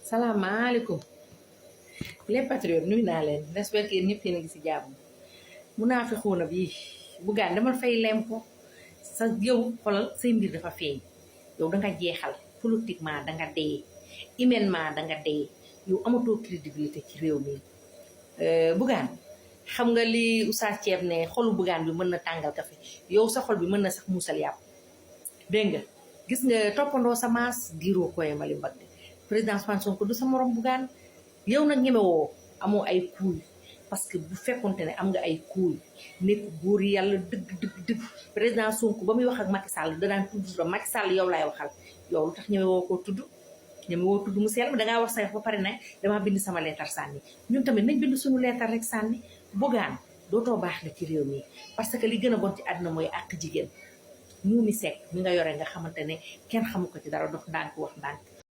salaamaaleykum les patriotes nuyu naa leen j'espère que ñëpp yéen a ngi si jàmm mun naa fi xuuna bii buggaan dama fay lempo sa yow xolal say mbir dafa feeñ yow danga jeexal politiquement danga dee humainement danga dee yow amatoo crédibilité ci réew mi buggaan xam nga li Oustaz Thiep ne xolu buggaan bi mën na tàngal kafe yow sa xol bi mën na sax muusal yàpp dégg nga gis nga toppandoo sa maas diiroo koye mali mbagg président Ousmane Sonko du sa morom buggaan yow nag ñemewoo amoo ay kuuy parce que bu fekkonte ne am nga ay kuuy nekk góor yàlla dëgg président Sonko ba muy wax ak Macky Sall da daan tudd la Macky Sall yow laay waxal yow lu tax ñemewoo koo tudd ñemewoo tudd mu sell dangaa wax say ba pare ne damaa bind sama leetar sànni ñun tamit nañ bind suñu leetar rek sànni buggaan dootoo baax la ci réew mi parce que li gën a bon ci àdduna mooy àq jigéen mu mi sekk mi nga yore nga xamante ne kenn xamu ko ci dara dox ndànk wax ndànk